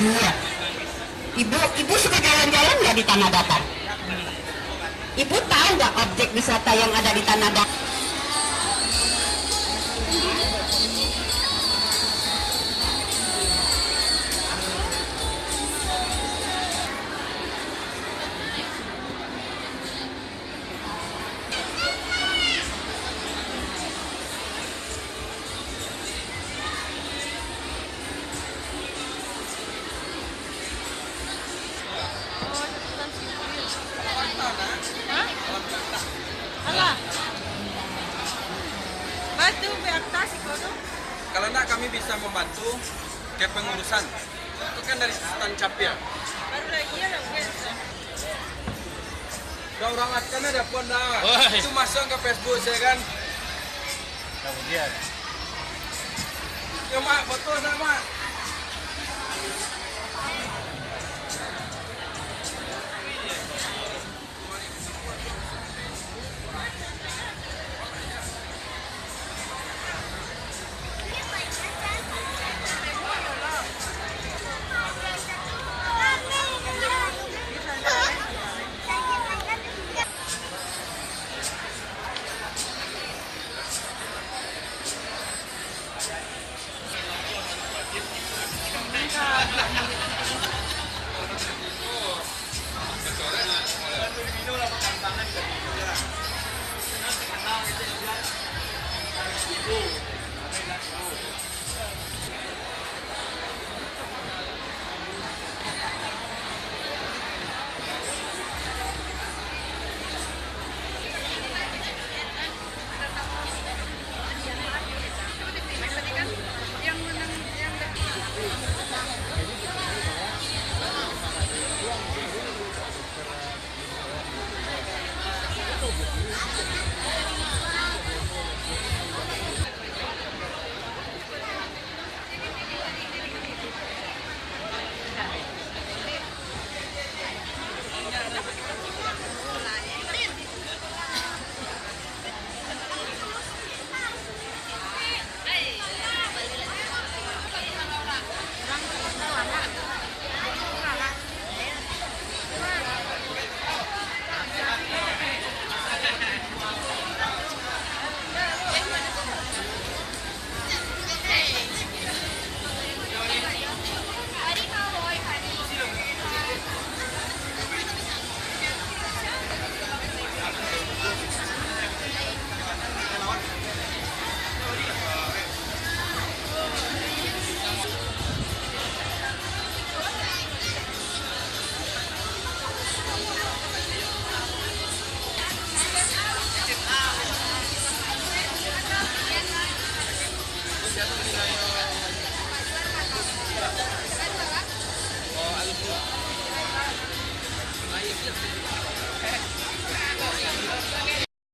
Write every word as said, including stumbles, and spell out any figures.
Ibu, ibu suka jalan-jalan nggak di Tanah Datar? Ibu tahu nggak objek wisata yang ada di Tanah Datar? Hah? Alah. Bantu beakta siko tu. Kalau nak, kami bisa membantu kepengurusan. Itu kan dari Stan Capil. Baru lagi ya, Bang. Udah orang akan ada pun dah. Woi. Itu masuk ke Facebook saya kan. Kemudian. Yo, Mak, foto dah, Mak.